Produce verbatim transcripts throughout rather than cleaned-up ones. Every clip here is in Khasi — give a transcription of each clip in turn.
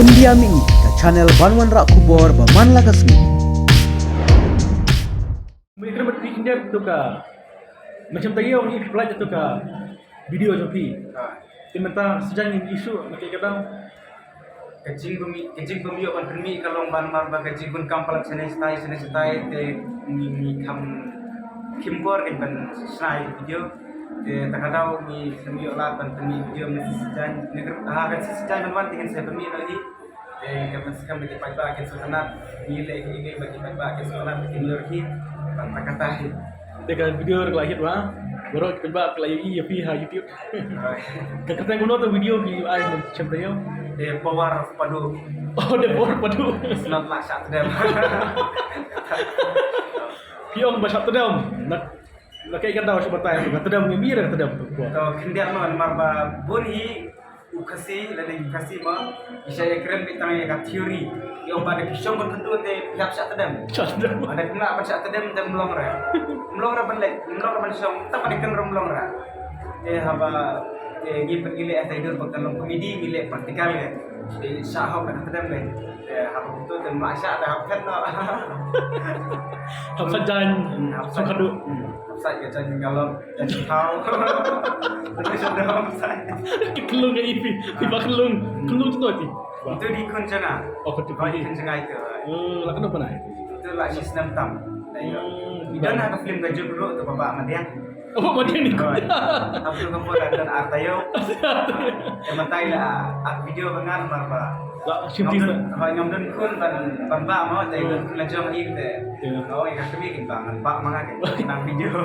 India Mih, ka channel ban wanrah khubor ba man la ka sngi. Mui kena mati khyndiat tu ka. Macam tayo ngi plat tu ka video jong phi. Te mynta sejang ngi issue na ka kadang. Ka jingpynmih, ka jingpynmih ban pynmih ka long ban mar ba ka jingbun kam palat sene stai, sene stai te ngi, ngi kham khim por kan ban snai video. Te ta ka daw ngi pynmih lad ban pynmih video ngi sejang, ngi ker-, ah, kan sejang ban wan te ngi sa pynmih lagi. Te ka ban skam bagi paidbah kin sngewtynnat, ngi leh ki ngi bagi paidbah kin sngewtynnat kin lor ki ban ta kata hi. Te ka video ka la hit wa, baroh ki paidbah ka la ïohi ïa phi ha YouTube. Ka kyrteng kumno tu video ki ai mun chem tayo. The Power of Padu. Oh, The Power Padu. It's not like Shah Tdem. Phi ong ba Shah Tdem. Na, na kaei ka daw shu batai, Shah Tdem ngi mih Shah Tdem tu. To khyndiat mo namar ba bun hi u Khasi, lane u Khasi mo. Isa ïa kren beit tang ïa ka theory. Ïa ba da ki shong ban kyntu te ïap Shah Tdem. Shah Tdem. Ada kena ban Shah Tdem te mlong ra. Mlong ra ban leh, mlong ra ban shong, ta ba da kynrem mlong ra. Te haba, te ngi pynleh ata idur ba kan long komedi, ngi leh practical ke. Te Shah hok da Tdem le. Te haba kumtu te mlak Shah da hap phet no. Hap sa jan, hmm, hap sa khadu. Hmm, hap sa ka jan galon. Jan thaw. Betul sudah hap sa. Ki klung ka ipi, ipi ba klung. Klung tu tu ti. Itu di Kunjanga. Oh, ka tu. Oh, di Kunjanga itu. Oh, la kano pernah itu? Itu la shi snem tam. Ayo. Hmm, ida na ka film ka judul tu Baba Madiang. Oh, Madiang ni. Oh, aku ka pun ada artayo. Yang mentai la ak video bengan marba. La shim ti sa. Ngam don khun ban, ban ba mo, te don khun la jong i te. Oh, ïa kami kin ba ngan ba manga kin nang video.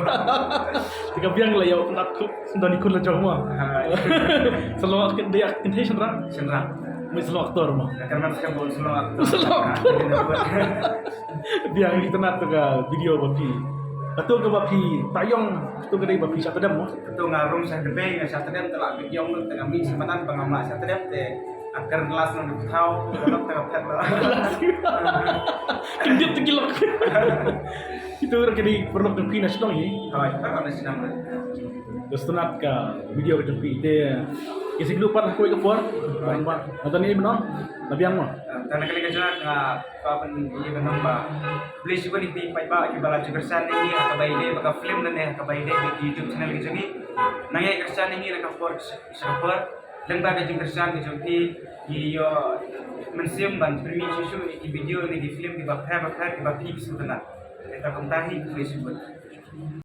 Te ka biang la ïa nak khun, don i khun la jong mo. Sa long kin dia kin te shenra. Shenra. Mui sa long aktor mo. Karena sa long aktor. Sa long aktor. Biang itynnat tu ka video ba phi. Katu ka ba phi tayong, katu ka dei ba phi Shah Tdem mo. Katu nga rung Shah Tdem, nga Shah Tdem te la video ngut te nga mih sha madan ba nga mlak Shah Tdem te. Akar las nang thaw, nang tengah phet la. Kendit tu kilok. Itu orang kini pernah dengki na shnong hi. Hoi, pernah na shnong. Terus tunat ka video ka dengki te. Isi kelupat aku ikut por. Nampak. Nonton ini benar. Nabi yang mah. Tang kali ka jong nga, ah, ka pyn-i ban ong ba. Please, ïa ki paidbah kiba la ju kyrshan ïa ngi ha kaba ïadei bad ka film ne ha kaba ïadei bad ka YouTube channel ka jong ngi. Nang ïa kyrshan ïa ngi na ka por sha ka por. Lyngba ka jingkyrshan ka jong phi, ngi ïoh mynsiem ban pynmih shuh shuh ïa ki video ne ki film kiba pher ba pher kiba phi sngewtynnat. Te kumta hi, please, ïa ki.